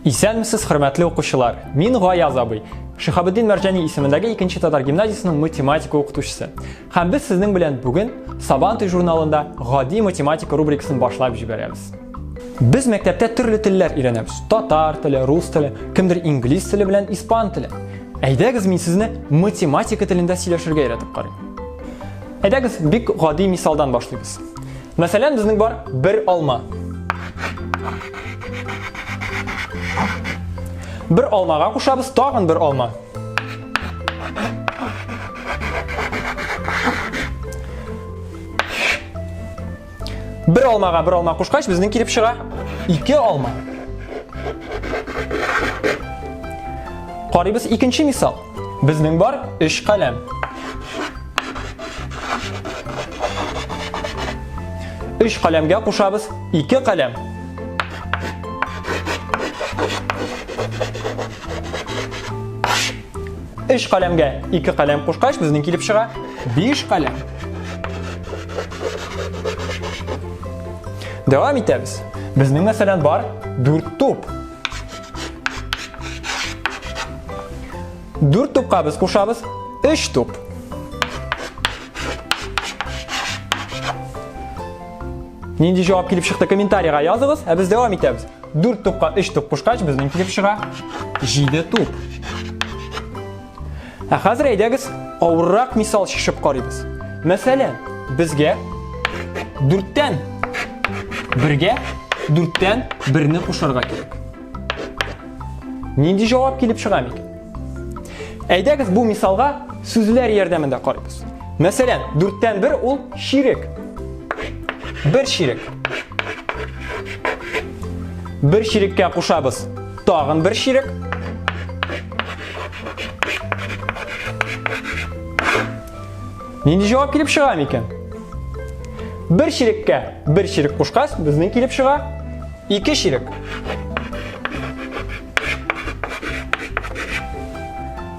Исәнмесез, хөрмәтле укучылар! Мин Гаяз абый, Шиһабетдин Мәрҗани исемендәге икенче татар гимназиясенең математика укытучысы. Һәм без сезнең белән бүген Сабантуй журналында гади математика рубрикасын башлап җибәрәбез. Без мәктәптә төрле телләр өйрәнәбез. Татар теле, рус теле, кемдер инглиз теле белән испан теле. Әйдәгез, мин сезне математика телендә сөйләшергә өйрәтеп карыйм. Әйдәгез, бик гади мисалдан башлыйбыз. Мәсәлән, безнең бар бер алма. Бер алмага кушабыз тагын бер алма. Бер алмага бер алма кушкач, безнең килеп чыга ике алма. Карыйбыз икенче мисал. Безнең бар өч каләм. Өч каләмгә кушабыз ике каләм. Өч каләмгә ике каләм кушкач, безнең килеп чыга биш каләм. Дәвам итәбез. Безнең, мәсәлән, бар дүрт туп. Дүрт тупка без кушабыз өч туп. Нинди җавап килеп чыкты, комментарийга языгыз, ә без дәвам итәбез. Дүрт тупка өч туп кушкач, безнең килеп чыга җиде туп. Ә хәзер әйдәгез авыррак мисал чишеп карыйбыз. Мәсәлән, безгә дүрттән бергә дүрттән берне кушарга кирәк. Нинди җавап килеп чыга микән? Әйдәгез бу мисалга сүзләр ярдәмендә карыйбыз. Мәсәлән, дүрттән бер ул чирек. Бер чирек. Бер чиреккә кушабыз тагын бер чирек. Нинди җавап килеп чыга микән? Бер чиреккә бер чирек кушкач, безнең килеп чыга ике чирек.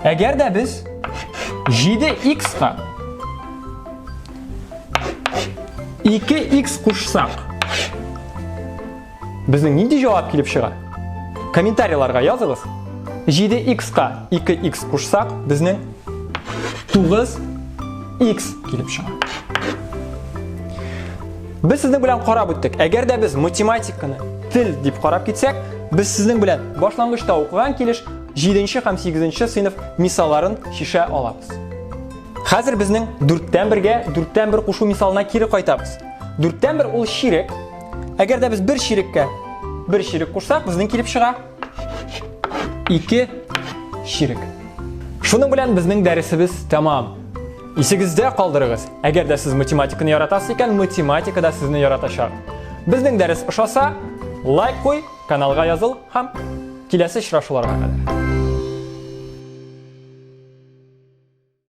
Әгәр дә без 7x-ка 2x кушсак, Безнең нинди җавап килеп чыга? Комментарийларга языгыз. 7x-ка 2x кушсак, безнең 9x килеп чыга. Без сезнең белән карап үттек. Әгәр дә без математиканы тел дип карап китсәк, без сезнең белән башлангычта укыган килеш 7 һәм 8 сыйныф мисалларын чишә алабыз. Хәзер безнең 4-тән 1-гә 4-тән 1 кушу мисалына кире кайтабыз. 4-тән 1 ул чирек. Әгәр дә без бер чиреккә бер чирек кушсак, безнең килеп чыга 2 чирек. Шуның белән безнең дәресебез тәмам. Исегездә калдырыгыз, әгәр дә сез математиканы яратасыз икән, математика да сезне яратачак. Безнең дәрес ошаса, лайк куй, каналга языл һәм киләсе очрашуларга кадәр.